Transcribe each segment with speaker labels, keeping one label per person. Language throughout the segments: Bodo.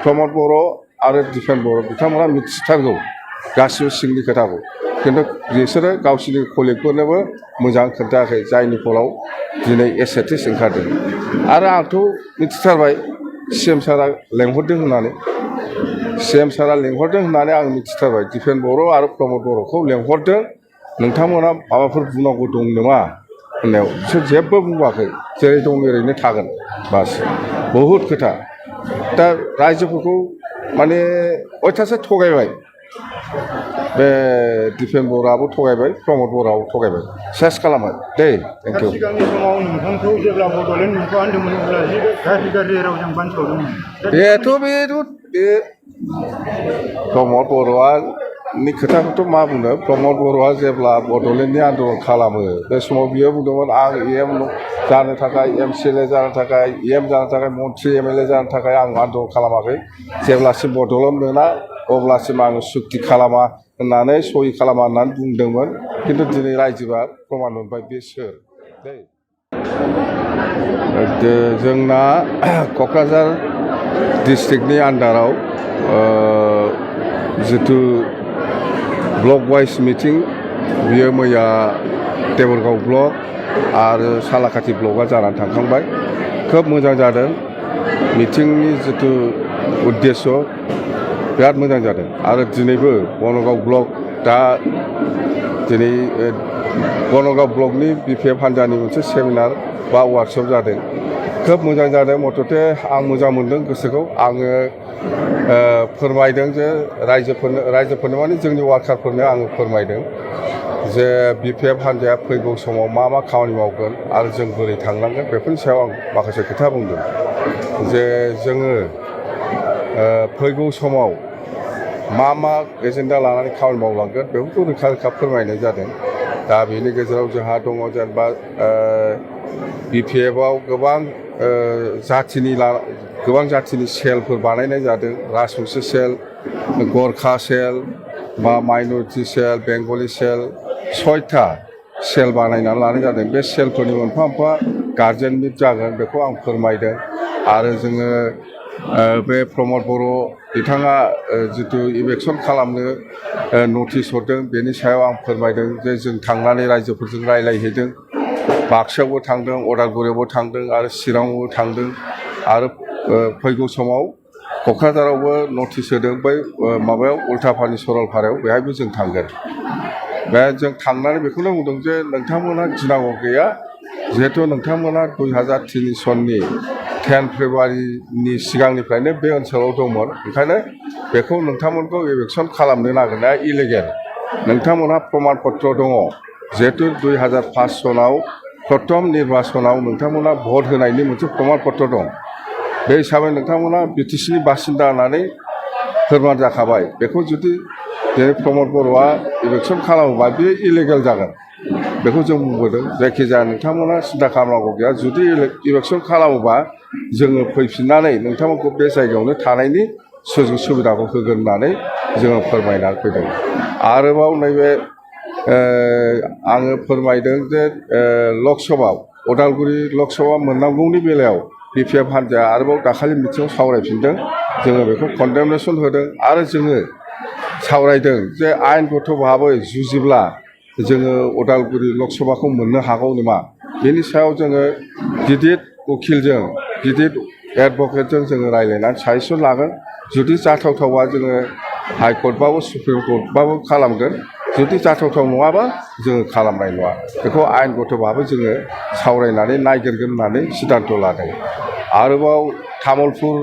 Speaker 1: प्रमद बर' आरो दिपेन बर' बिथांमोना मिथिथारगौ गासिबो सिंनि खोथाखौ खिन्थु बिसोरो गावसिनि कलिगफोरनोबो मोजां खोन्थायाखै जायनि फलाव दिनै एसेटिस ओंखारदों आरो आंथ' मिथिथारबाय सिएम सारा लेंहरदों होननानै सिएम सारा लेंहरदों होननानै आं मिथिथारबाय दिपेन बर' आरो प्रमद बर'खौ लेंहरदों नोंथांमोना माबाफोर बुंनांगौ दं नामा होननायाव बिसोर जेबो बुङाखै जेरै दं ओरैनो थागोन बास बहुद खोथा दा रायजोफोरखौ माने अयथासार थगायबाय बे दिपेन बर'आबो थगायबाय प्रमद बर'आबो थगायबाय सेस खालामबाय दे थेंक इउ
Speaker 2: सिगांनि समाव नोंथांखौ जेब्ला बड'लेण्ड मुंखौ होनदोंमोन अब्ला गाज्रि गाज्रि रावजों बानस'दोंमोन
Speaker 1: बेथ' बे प्रमद बर'आ नि खोथाखौथ' मा बुंनो प्रमद बर'आ जेब्ला बड'लेण्डनि आन्दलन खालामो बे समाव बियो बुंदोंमोन आं एम जानो थाखाय MCLA जानो थाखाय EM जानो थाखाय मन्त्रि MLA जानो थाखाय आं आन्दलन खालामाखै जेब्लासिम बड'लेण्ड मोना अब्लासिम आं सुक्ति खालामा होननानै सहि खालामा होननानै बुंदोंमोन खिन्थु दिनै रायजोआ प्रमान मोनबाय बे सोर जोंना क'क्राझार डिस्ट्रिक्टनि आन्डाराव जिथु ब्लक वाइज मिटिं बियो मैया देबरगाव ब्लक आरो सालाकाथि ब्लकआ जानानै थांखांबाय खोब मोजां जादों मिटिंनि जिथु उद्देश्य बिराद मोजां जादों आरो दिनैबो बनगाव ब्लक दा दिनै बनगाव ब्लकनि BPF हान्जानि मोनसे सेमिनार बा वार्कशप जादों खोब मोजां जादों मथथे आं मोजां मोनदों गोसोखौ आङो फोरमायदों जे रायजोफोरनो माने जोंनि वार्कारफोरनो आङो फोरमायदों जे BPF हान्जाया फैगौ समाव मा मा खामानि मावगोन आरो जों बोरै थांनांगोन बेफोरनि सायाव आं माखासे खोथा बुंदों जे जोङो फैगौ समाव मा एजेन्डा लानानै खामानि मावलांगोन बेफोरखौ रोखा रोखा फोरमायनाय जादों दा बेनि गेजेराव जोंहा दङ जेनेबा BPF-आव गोबां जाथिनि सेलफोर बानायनाय जादों राजबंशी सेल गरखा सेल बा माइनरिटि सेल बेंगलि सेल 6था सेल बानायनानै लानाय जादों बे सेलफोरनि मोनफा मोनफा गार्जेन मिट जागोन बेखौ आं फोरमायदों आरो जोङो बे प्रमद बर' बिथाङा जिथु इलेक्सन खालामनो नटिस हरदों बेनि सायाव आं फोरमायदों जे जों थांनानै रायजोफोरजों रायलायहैदों बाक्सायावबो थांदों अदालगुरियावबो थांदों आरो चिराङावबो थांदों आरो फैगौ समाव क'क्राझारावबो नटिस होदों बै माबायाव उल्टापानि सरलपारायाव बेहायबो जों थांगोन बे जों थांनानै बेखौनो बुंदों जे नोंथांमोनहा गिनांगौ गैया जिहेथु नोंथांमोना 2003 सननि 10 फेब्रुवारिनि सिगांनिफ्रायनो बे ओनसोलाव दंमोन ओंखायनो बेखौ नोंथांमोनखौ इलेक्सन खालामनो नागिरनाया इलिगेल नोंथांमोनहा प्रमान पत्र दङ जिहेतु 2005 सनाव प्रथम निर्बाचनाव नोंथांमोना भट होनायनि मोनसे प्रमान पत्र दं बे हिसाबै नोंथांमोना BTCनि बासिन्दा होननानै फोरमान जाखाबाय बेखौ जुदि दिनै प्रमद बर'आ इलेक्सन खालामोबा बेयो इलिगेल जागोन बेखौ जों बुंबोदों जायखिजाया नोंथांमोना सिन्था खालामनांगौ गैया जुदि इलेक्सन खालामोबा जोङो फैफिननानै नोंथांमोनखौ बे जायगायावनो थानायनि सुजुग सुबिदाखौ होगोन होननानै जोङो फोरमायनानै फैदों आरोबाव नैबे आङो फोरमायदों जे लकसभा उदालगुरि लकसभा मोननांगौनि बेलायाव BPF हान्जाया आरोबाव दाखालि मिटिङाव सावरायफिनदों जोङो बेखौ कन्डेमनेसन होदों आरो जोङो सावरायदों जे आयेनगत भाबै जुजिब्ला जोङो उदालगुरि लकसभाखौ मोननो हागौ नामा बेनि सायाव जोङो गिदिर उकिलजों गिदिर एडभकेटजों जोङो रायज्लायनानै साजेसन लागोन जुदि जाथावथावबा जोङो हाइकर्टबाबो सुप्रिम कर्टबाबो खालामगोन जुदि जाथावथाव नङाबा जोङो खालामनाय नङा बेखौ आयेनगत भाबै जोङो सावरायनानै नायगिरगोन होननानै सिद्धान्त लादों आरोबाव तामुलपुर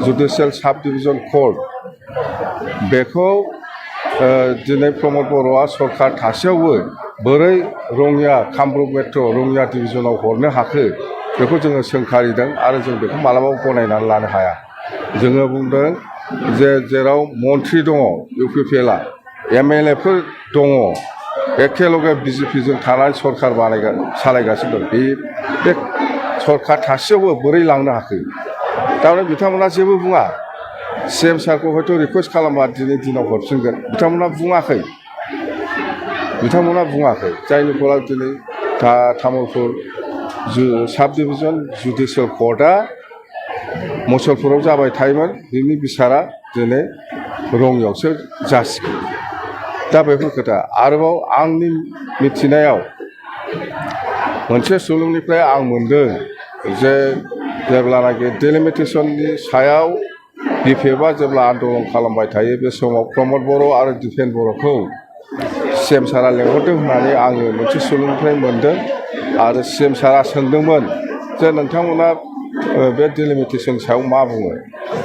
Speaker 1: जुडिसियेल साब डिभिजन कर्ट बेखौ दिनै प्रमद बर'आ सरकार थासेयावबो बोरै रङिया कामरुप मेट्र' रङिया डिभिजनाव हरनो हाखो बेखौ जोङो सोंखारिदों आरो जों बेखौ मालाबाबो गनायनानै लानो हाया जोङो बुंदों जे जेराव मन्त्रि दङ UPPL-आ MLA फोर दङ एखेलगे BJP-जों थानानै सरकार सालायगासिनो दं बे सरकार थासेयावबो बोरै लांनो हाखो थारमाने बिथांमोना जेबो बुङा CM सारखौ हयथ' रिकुवेस्ट खालामबा दिनै दिनाव हरफिनगोन बिथांमोना बुङाखै जायनि फलाव दिनै तामुलपुर साब डिभिजन जुडिसियेल कर्टआ मुसलपुराव जाबाय थायोमोन बिनि बिसारा दिनै रङियावसो जासिगोन दा बेफोर खोथा आरोबाव आंनि मिथिनायाव मोनसे सुलुंनिफ्राय आं मोनदों जे जेब्लानाखि डिलिमिटेसननि सायाव बिपिएफआ जेब्ला आन्दलन खालामबाय थायो बे समाव प्रमद बर' आरो दिपेन बर'खौ सिएम सारा लेंहरदों होननानै आङो मोनसे सुलुंनिफ्राय मोनदों आरो सिएम सारा सोंदोंमोन जे नोंथांमोना बे डिलिमिटेसन सायाव मा बुङो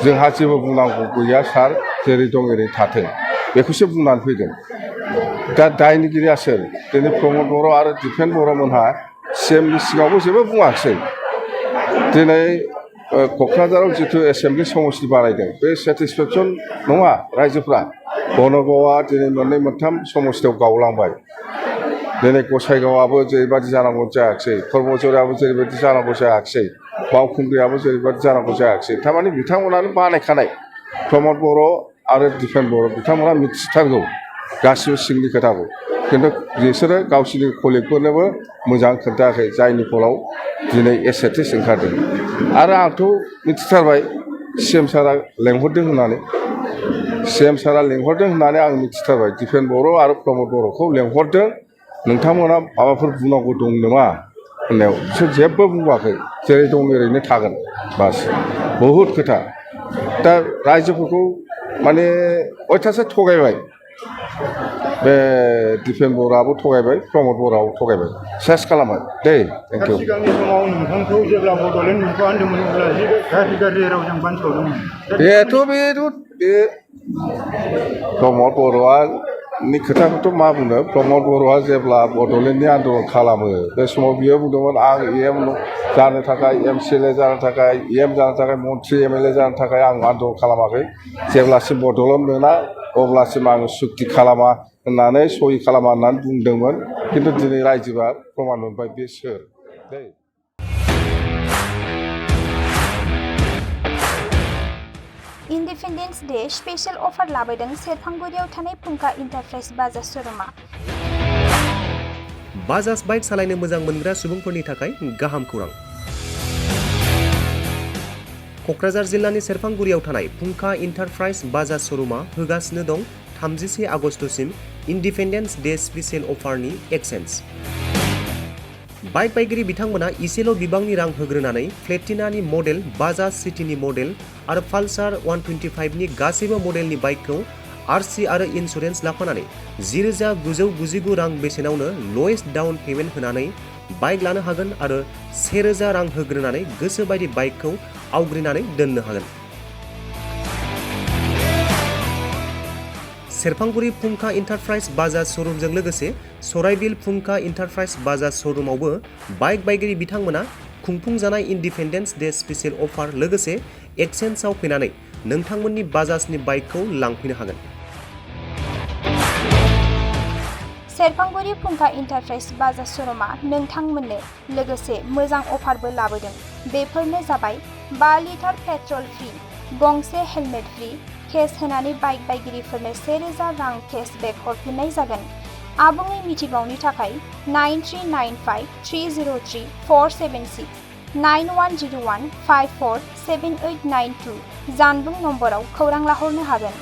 Speaker 1: जोंहा जेबो बुंनांगौ गैया सार जेरै दं ओरै थाथों बेखौसो बुंनानै फैदों दा दायनिगिरिया सोर दिनै प्रमद बर' आरो दिपेन बर'मोनहा सिएमनि सिगाङावबो जेबो बुङाखिसै दिनै क'क्राझाराव जिथु एसेम्बलि समस्ति बानायदों बे सेटिसफेक्सन नङा रायजोफ्रा बनगावआ दिनै मोननै मोनथाम समस्तियाव गावलांबाय दिनै गसाइगावआबो जेरैबायदि जानांगौ जायाखिसै करमझारियाबो जेरैबायदि जानांगौ जायाखिसै बावखुंग्रियाबो जेरैबायदि जानांगौ जायाखिसै थारमाने बिथांमोनानो बानायखानाय प्रमद बर' आरो दिपेन बर' बिथांमोना मिथिथारगौ गासिबो सिंनि खोथाखौ खिन्थु बिसोरो गावसिनि कलिगफोरनोबो मोजां खोन्थायाखै जायनि फलाव दिनै एसेटिस ओंखारदों आरो आंथ' मिथिथारबाय सिएम सारा लेंहरदों होननानै सिएम सारा लेंहरदों होननानै आं मिथिथारबाय दिपेन बर' आरो प्रमद बर'खौ लेंहरदों नोंथांमोना माबाफोर बुंनांगौ दं नामा होननायाव बिसोर जेबो बुङाखै जेरै दं ओरैनो थागोन बास बहुद खोथा दा रायजोफोरखौ माने अयथासार थगायबाय बे दिपेन बर'आबो थगायबाय प्रमद बर'आबो थगायबाय सेस खालामबाय दे थेंक इउ
Speaker 2: सिगांनि समाव नोंथांखौ जेब्ला बड'लेण्ड मुंखौ होनदोंमोन अब्ला गाज्रि गाज्रि रावजों बानसावदोंमोन
Speaker 1: बे प्रमद बर'नि खोथाखौथ' मा बुंनो प्रमद बर'आ जेब्ला बड'लेण्डनि आन्दलन खालामो बे समाव बियो बुंदोंमोन आं एम जानो थाखाय MCLA जानो थाखाय EM जानो थाखाय मन्त्रि MLA जानो थाखाय आं आन्दलन खालामाखै जेब्लासिम बड'लेण्ड मोना अब्लासिम आं सुक्ति खालामा होननानै सहि खालामा होननानै बुंदोंमोन खिन्थु दिनै रायजोआ प्रमान मोनबाय बे सोर दै
Speaker 3: इन्डिपेन्डेन्स डे स्पेशल अफार लाबोदों सेरफांगुरियाव थानाय फुंखा इन्टारप्राइज बाजाज श'रुमा
Speaker 4: बाजाज बाइक सालायनो मोजां मोनग्रा सुबुंफोरनि थाखाय गाहाम खौरां क'क्राझार जिल्लानि सेरफांगुरियाव थानाय फुंखा इन्टारप्राइज बाजाज श'रुमा होगासिनो दं 31 आगस्तसिम इन्डिपेन्डेन्स डे स्पेशल अफारनि एक्सेन्स बाइक बायगिरि बिथांमोना इसेल' बिबांनि रां होग्रोनानै प्लेटिनानि मडेल बाजाज सिटीनि मडेल आरो पालसार 125नि गासैबो मडेलनि बाइकखौ आरसि आरो इन्सुरेन्स लाफानानै 10,999 रां बेसेनावनो लवेस्ट डाउन पेमेन्ट होनानै बाइक लानो हागोन आरो 1,000 रां होग्रोनानै गोसोबायदि बाइकखौ आवग्रिनानै दोननो हागोन। सेरफांगुरि फुंखा इन्टारप्राइज बाजाज श'रुमजों लोगोसे सराइबिल फुंखा इन्टारप्राइज बाजाज श'रुमावबो बाइक बायगिरि बिथांमोना खुंफुंजानाय इन्डिपेन्डेन्स डे स्पेशल अफार लोगोसे एक्सचेन्जआव फैनानै नोंथांमोननि बाजाजनि बाइकखौ लांफैनो हागोन।
Speaker 3: सेरफांगुरि फुंखा इन्टारप्राइज बाजाज श'रुमा नोंथांमोननो लोगोसे मोजां अफारबो लाबोदों बेफोरनो जाबाय 5 लिटार पेट्रल फ्रि गंसे हेलमेट फ्रि केस होनानै बाइक बायगिरिफोरनो 1,000 रां केसबेक हरफिननाय जागोन। आबुङै मिथिबावनो थाखाय 9395303476 9101547892 जानबुं नम्बराव खौरां लाहरनो हागोन।